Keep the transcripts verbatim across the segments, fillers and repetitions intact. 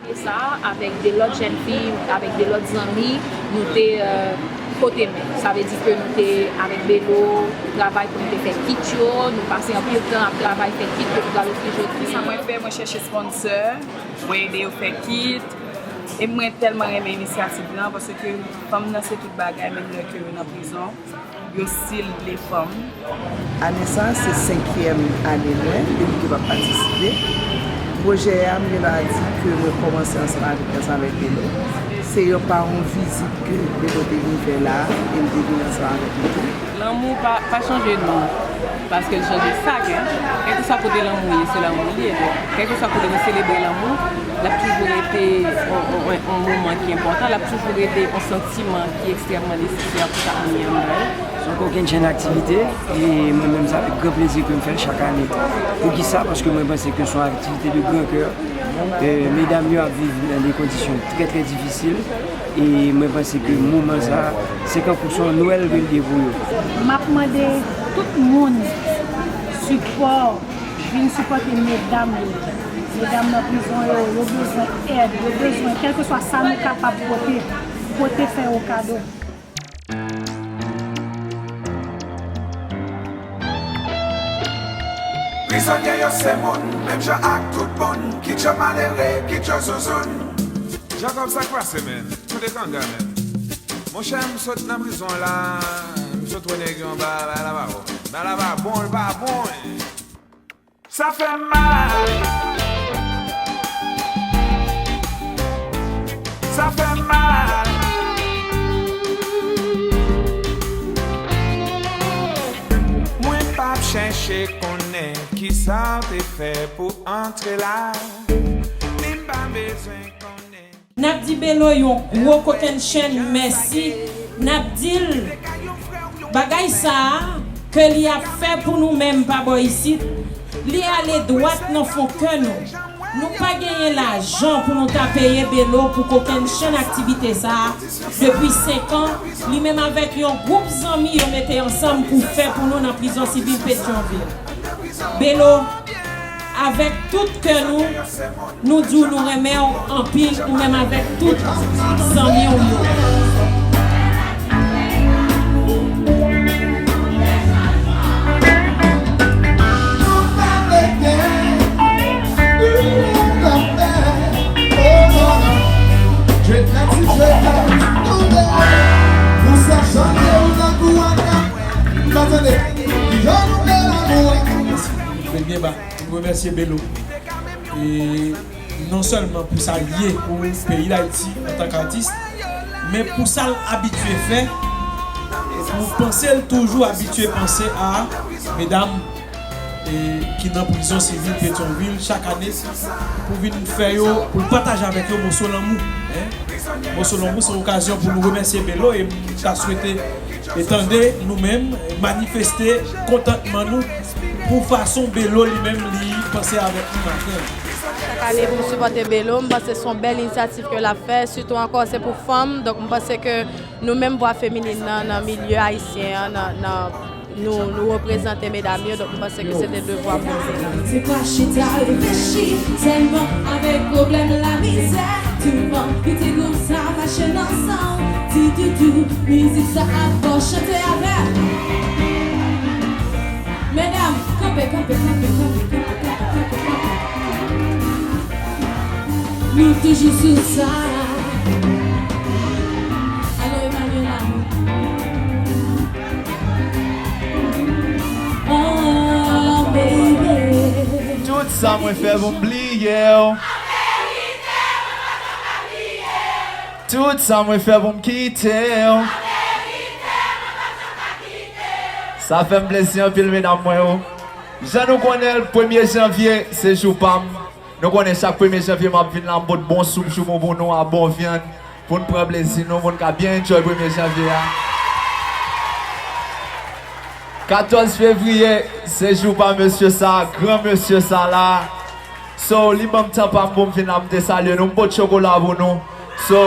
E sa, avèk de lòt jèn fi, avèk de lòt zanmi, nou te, euh, pote men. Sa vle di ke nou te avèk Belo, travay pou nou te fè kit yo, nou pase anpil tan ap travay fè kit yo pou pral ofri jodi. Sa mwen fè, mwen chèche sponsor, mwen ede yo fè kit. E mwen tèlman renmen inisyativ lan, paske fanm nan se tout bagay, menm lè ke yo nan prizon. Yo still vle fanm. Ane sa a, se senkyèm ane mwen depi ke m ap patisipe. Pwojè a, m gen dwa di ke mwen kòmanse ansanm avèk, ansanm avèk Belo. Se yon pa yon vizit ke Belo te vin fè la a, e m te vin ansanm avèk li tou. Lanmou pa, pa chanje non, paske l chanje sak, en. Kèlkeswa kote lanmou ye, se lanmou li ye. Donk, kèlkeswa kote nou selebre lanmou, l ap toujou rete yon, yon, yon, yon moman ki enpòtan, l ap toujou rete yon santiman ki ekstrèmman nesesè pou chak moun gen anndan yo. Se yon kokennchenn aktivite, e mwen menm, se avèk gran plezi ke m fè l chak ane. Poukisa? Paske mwen panse ke se yon aktivite de gran kè. E, medam yo ap viv nan de kondisyon trè, trè difisil, e mwen panse ke moman sa, se kankou se yon Nwèl ke l ye pou yo. M ap mande tout moun sipò, vin sipòte medam yo. Medam nan prizon yo, yo bezwen èd, yo bezwen kèlkeswa sa nou kapab pote, pote fè yo kado. Prizonye yo se moun, menm jan ak tout moun, kit yo malere, kit yo zouzoun. Jacob, sa k pase, men? Kote kanga, men? Monchè, m sot nan prizon la, m sot wè nèg yo anba, bagay la pa bon. Bagay la pa bon, li pa bon. Sa fè m mal. Sa fè m mal. Mwen p ap chèche konnen kisa w te fè pou antre la. Ni m pa bezwen konnen. N ap di Belo yon gwo kokennchenn mèsi. N ap di l bagay sa a ke li ap fè pou nou menm pa bò isit, li ale dwat nan fon kè nou. Nou pa genyen lajan pou nou ta peye Belo pou kokennchenn aktivite sa a depi senk an, li menm avèk yon gwoup zanmi yo mete ansanm pou fè pou nou nan prizon sivil Petyonvil. Belo, avèk tout kè nou, nou di w nou renmen w anpil, ou menm avèk tout zanmi w yo. Mwen byen ba. Pou n remèsye Belo. E non sèlman pou sa l ye pou peyi Dayiti antank atis, men pou sa l abitye fè, e pou panse l toujou abitye panse a medam, e, ki nan prizon sivil Petyonvil chak ane, pou vin fè yo, pou l pataje avèk yo moso lanmou, en. Moso lanmou, se yon okazyon pou nou remèsye Belo, e m ta swete e tande nou menm manifeste kontantman nou pou fason Belo li menm li panse avèk nou maten an. Chak ane pou m sipòte Belo, m panse se yon bèl inisyativ ke l ap fè, sitou ankò se pou fanm, donk m panse ke nou menm vwa feminin nan, nan milye ayisyen an, nan, nan, nou, nou reprezante medam yo, donk m panse ke se te devwa pou nou. Se pa chita reflechi sèlman avèk pwoblèm lamizè. Touman, kite group sa mache nan san w. Ti toutou, mizik sa ap fò, chante avè m. Medam, kanpe, kanpe, kanpe. Nou toujou sou sa. Alo, Emmanuel Amour. Oh, baby. Tout sa mwen fè pou m bliye w. Tout sa mwen fè pou m kite w. Sa fè m plezi anpil, medam mwen yo. Jan nou konnen l, premye janvye, se jou pa m. Nou konnen chak premye janvye, m ap vin la, m pot bon soup joumou pou nou, a bon vyann, pou n pran plezi nou, pou n ka byen enjoy premye janvye a. Katòz fevriye, se jou pa mesye sa, gran mesye sa la. So, li ban m tan pa m pou m vin la, m te salye nou, m pot chokola pou nou. So,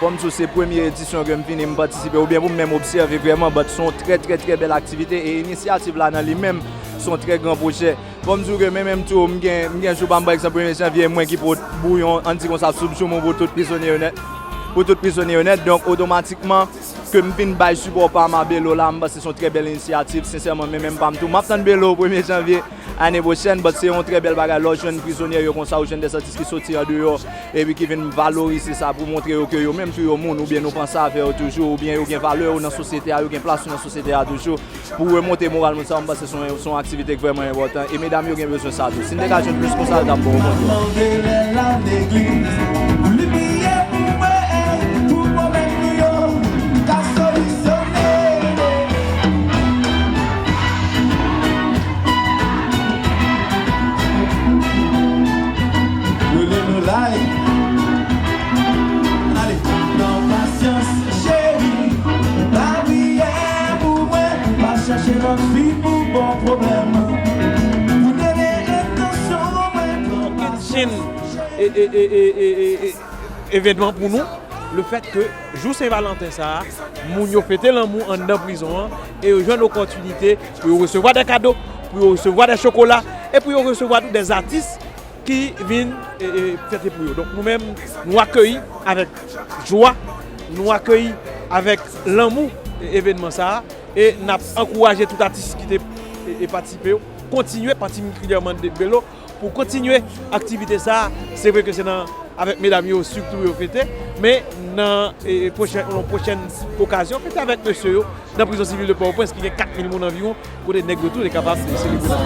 bon, m di w, se premye edisyon ke m vini, m patisipe, oubyen pou m menm obsève vrèman, but se yon trè, trè, trè bèl aktivite, e inisyativ la nan li menm, Se yon trè gran pwojè. Fò m di w ke mwen menm tou, m gen, m gen jou pa m, pa egzanp, premye janvye, mwen ki pot bouyon, ann di konsa, soup joumou pou tout prizonye yo nèt. Pou tout prizonye yo nèt. Donk, otomatikman, ke m vin bay sipò pa m a Belo la, m panse se yon trè bèl inisyativ. Sensèman, mwen menm pa m tou, m ap tann Belo premye janvye ane pwochèn, but se yon trè bèl bagay lè w jwenn prizonye yo konsa, ou jwenn dè atis ki soti andeyò, epi ki vin valorize sa pou montre yo ke yo menm tou yo moun, oubyen nou panse avè yo toujou, oubyen yo gen valè yo nan sosyete a, yo gen plas yo nan sosyete a toujou. Pou remonte moral moun sa yo, m panse se yon, se yon aktivite k vrèman enpòtan. E medam yo gen bezwen sa tou. Si n te ka jwenn plis konsa, l t ap bon pou nou. Rele nou live. Ale, pran pasyans, cheri. Pa priyè pou mwen, pa chache lòt fi pou bon pwoblèm. Pou tande entansyon mwen, pran pasyans. Okenn chenn e, e, e, evènman pou nou, le fèt ke jou Sen Valanten sa a, moun yo fete lanmou anndan prizon an, e yo jwenn opòtinite pou yo resevwa de kado, pou yo resevwa de chokola, e pou yo resevwa tou de atis ki vin, e, e, fete pou yo. Donk, nou menm, nou akeyi avèk jwa, nou akeyi avèk lanmou, e, evènman sa a, e n ap ankouraje tout atis ki te, e, e, patisipe yo, kontinye, patikilyèman de Belo, pou kontinye aktivite sa a. Se vre ke se nan, avèk medam yo, sitou yo fete, men nan, e, pwochèn, yon pwochèn okazyon, fete avèk mesye yo, nan prizon sivil de Pòtoprens, ki gen kat mil moun anviwon, kote nèg yo tou te kapab selebre.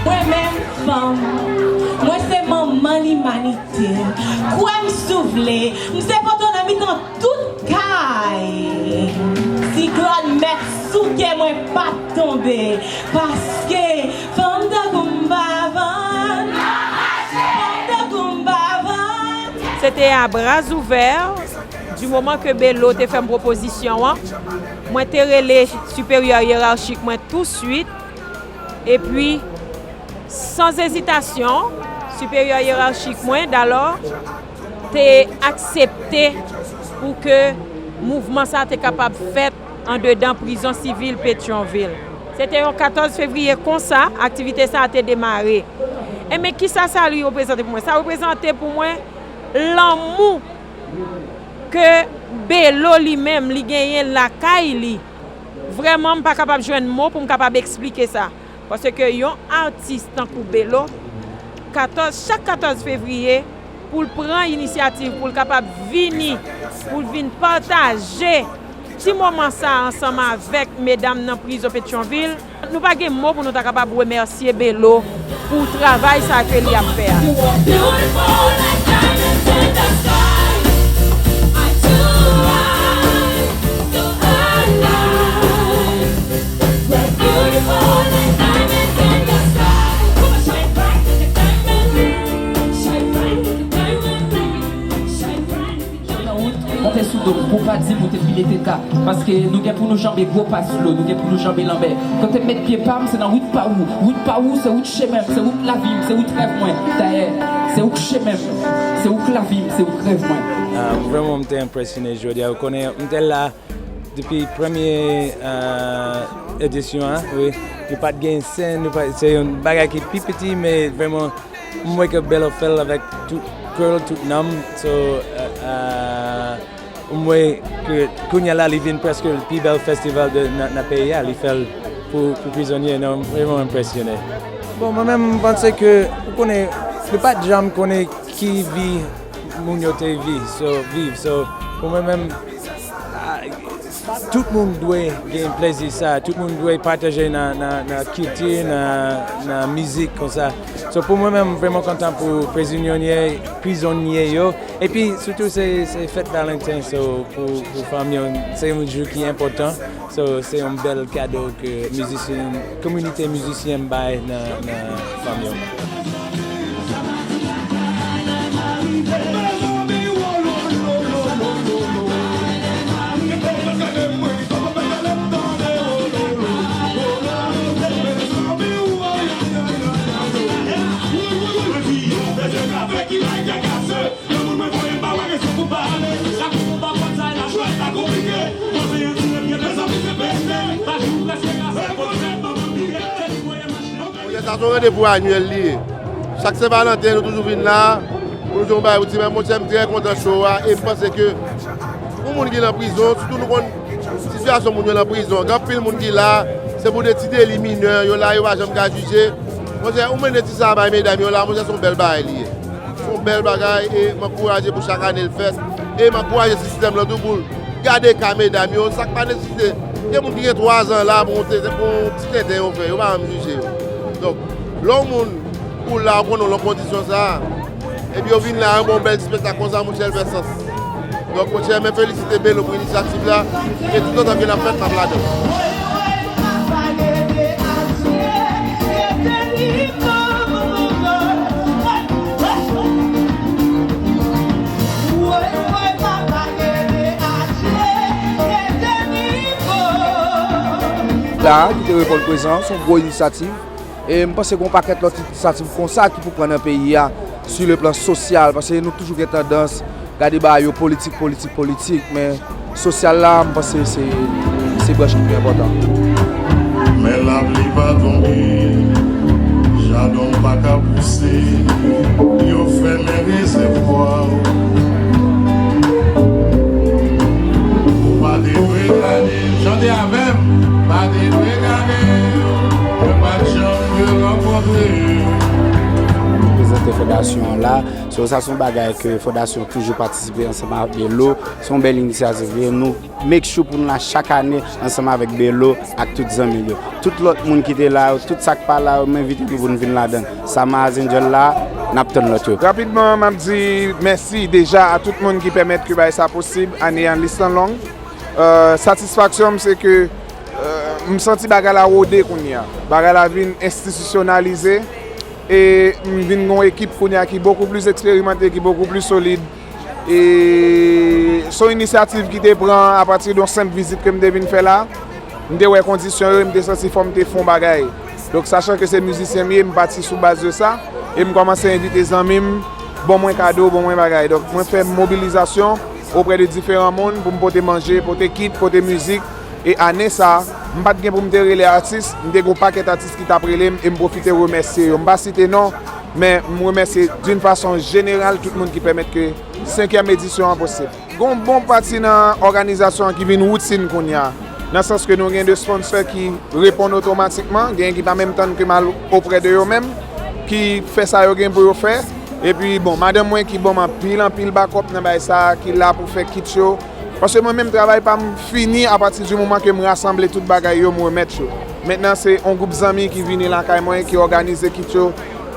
Mwen menm, fanm, mwen se manman limanite. Kwè m si w vle, m se poto nan mitan tout kay. Siklòn mèt souke, mwen p ap tonbe, paske fanm tankou m pa vann, fanm tankou m pa vann. Se te a bras ouvè, di moman ke Belo te fè m pwopozisyon an, mwen te rele siperyè yerachik mwen touswit, epi, san ezitasyon, siperyè yerachik mwen, Dalò, te aksepte pou ke mouvman sa te kapab fèt andedan prizon sivil Petyonvil. Se te yon katòz fevriye konsa, aktivite sa a te demare. Enben, kisa sa li reprezante pou mwen? Sa reprezante pou mwen lanmou ke Belo li menm, li genyen lakay li. Vrèman, m pa kapab jwenn mo pou m kapab eksplike sa. Paske yon atis tankou Belo, katòz, chak katòz fevriye, pou l pran inisyativ, pou l kapab vini, pou l vin pataje ti moman sa a ansanm avèk medam nan prizon Petyonvil, nou pa gen mo pou nou ta kapab remèsye Belo pou travay sa a ke li ap fè a. Nan wout, monte sou do m, pou pa di m ou te pi lete ta. Paske nou gen pou nou janbe gwo pa slo, nou gen pou nou janbe lanmè. Kote m met pye pa m, se nan wout pa ou. Wout pa ou, se wout chemen m, se wout lavi m, se wout rèv mwen. Dayè, se ou k chemen m, se ou k lavi m, se ou k rèv mwen. Ah, vrèman, m te enpresyone jodi a. Ou konnen, m te la depi premye, ah, edisyon an, wi. Nou pa t gen sèn, nou pa, se yon bagay ki pi piti, men vrèman, m wè ke Belo fè l avèk tout kè l, tout nanm. So, ah, ah, m wè ke kounye a la, li vin prèske pi bèl festival de, nan, nan peyi a. Li fè l pou, pou prizonye, non, m vrèman enpresyone. Bon, mwen menm, m panse ke, ou konnen, nou pa t janm konnen ki vi moun yo te vi, so, viv. So, pou mwen menm, ah, tout moun dwe gen plezi sa, tout moun dwe pataje nan, nan, nan kilti, nan, nan mizik konsa. So, pou mwen menm, m vrèman kontan pou prizonyè, prizonye yo. Epi, sitou, se, se fèt Valenten, so, pou, pou fanm yo, se yon jou ki enpòtan. So, se yon bèl kado ke mizisyen, kominote mizisyen bay nan, nan fanm yo. Sa se yon randevou anyèl li ye. Chak Sen Valanten, nou toujou vin la pou nou di yon bagay pou di, men monchè, m trè kontan show a, e m panse ke yon moun ki nan prizon, sitou nou konn sitiyasyon moun yo nan prizon. Gen anpil moun ki la, se pou de ti deli minè, yo la, yo pa janm ka jije. Monchè, ou mennen ti sa bay medam yo la, monchè, se yon bèl bagay li ye. Se yon bèl bagay, e m ankouraje pou chak ane l fèt. E m ankouraje sistèm lan tou pou l gade ka medam yo, sa k pa nesesite. Gen moun ki gen twa zan la pou yon te- pou yon ti tenten yo fè, yo pa janm jije yo. Donk, lè yon moun ou la, ou konnen w nan kondisyon sa a, epi yo vin la, yo ba w bèl ti espektak konsa, monchè, l fè sans. Donk, monchè, mwen felisite Belo pou inisyativ la, e toutotan ke l ap fèt, m ap ladan l. La, ki te reponn prezan, se yon gwo inisyativ. E m panse gen yon pakèt lòt inisyativ konsa ki pou pran nan peyi a, sou le plan sosyal, paske nou toujou gen tandans gade bagay yo politik, politik, politik, men sosyal la, m panse se, se branch ki pi enpòtan. Men lapli pa tonbe, jaden w pa ka pouse, yo fèmen rezèvwa w. Ou pa te dwe gade, chante avè m, pa te dwe gade, mwen pa t janm dwe rankontre. Prezante fondasyon an la, so sa se yon bagay ke fondasyon toujou patisipe ansanm ak Belo, se yon bèl inisyativ li ye, nou make sure pou nou la chak ane ansanm avèk Belo ak tout zanmi l yo. Tout lòt moun ki te la yo, tout sa k pa la yo, m envite nou pou nou vin ladan. Sa Maz Angel la, n ap tann lòt yo. Rapidman, m ap di mèsi deja a tout moun ki pèmèt ke bagay sa posib. Ane an, lis lan long. Euh, satisfaksyon m se ke, euh, m santi bagay la wode kounye a. Bagay la vin enstitisyonalize e m vin gen yon ekip kounye a ki bokou plis eksperimante, ki bokou plis solid. E se yon inisyativ ki te pran apati de yon senp vizit ke m te vin fè la. M te wè kondisyon yo, e m te santi fò m te fè yon bagay. Donk, sachan ke se mizisyen m ye, m pati sou baz de sa, e m kòmanse envite zanmi m, ban mwen kado, ban mwen bagay. Donk, mwen fè mobilizasyon oprè de diferan moun pou m pote manje, pote kit, pote mizik. E ane sa, m pa t gen pou m te rele atis, m te gen yon pakèt atis ki t ap rele m, e m pwofite remèsye yo. M pa site non, men m remèsye d'une façon générale tout moun ki pèmèt ke senkyèm edisyon an posib. Gon bon pati nan òganizasyon an ki vin woutin kounye a, nan sans ke nou gen de sponsor ki reponn otomatikman, gen ki pa menm tann ke m al oprè de yo menm, ki fè sa yo gen pou yo fè. Epi, bon, madanm mwen ki ban m anpil, anpil bakòp nan bagay sa a, ki la pou fè kit yo. Paske mwen menm, travay pa m fini apati di moman ke m rasanble tout bagay yo, m remèt yo. Mentnan, se yon gwoup zanmi ki vini lakay mwen, ki òganize kit yo,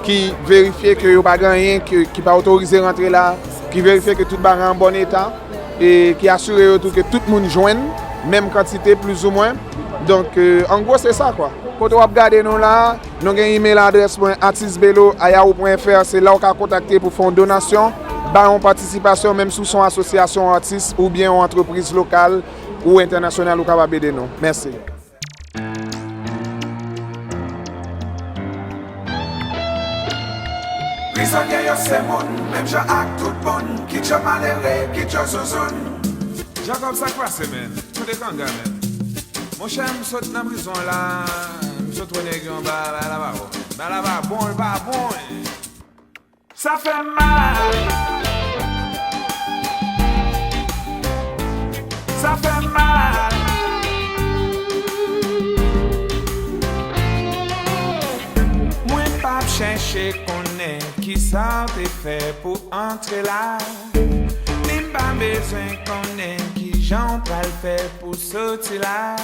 ki verifye ke yo pa gen anyen ke, ki pa otorize rantre la, ki verifye ke tout bagay an bòn eta, e ki asire yo tou ke tout moun jwenn menm kantite, plizoumwen. Donk, euh, an gwo, se sa, kwa. Kote w ap gade nou la, nou gen email adrès mwen, atis belo a yahoo pwen F R, se la w ka kontakte pou fè yon donasyon, bay yon patisipasyon, menm si w se yon asosyasyon atis oubyen yon antrepriz lokal ou entènasyonal, ou kapab ede nou. Mèsi. Prizonye yo se moun, menm jan ak tout moun, kit yo malere, kit yo zouzoun. Jacob, sa k pase, man? Kote kanga, man? Monchè, m sot nan prizon la, m sot wè nèg yo anba, bagay la pa bon. Bagay la pa bon, li pa bon. Sa fè m mal. Sa fè m mal. Mwen p ap chèche konnen kisa w te fè pou antre la. Ni m pa bezwen konnen kijan w pral fè pou soti la.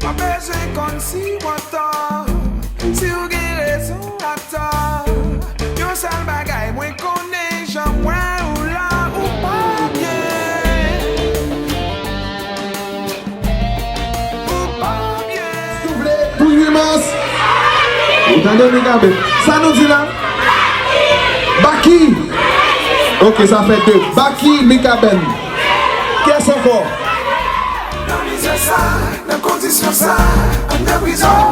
Mwen bezwen konn si w antò, si w gen rezon ak tò. Yon sèl bagay mwen konnen, jan m wè ou la, ou pa byen. Ou pa byen. Souple pou uit mas. Ou tande, Mikaben? Sa nou di la? Baki! Ok, sa fè de. Baki, Mikaben. Kiyès ankò? Nan mizè sa, nan kondisyon sa, anndan prizon.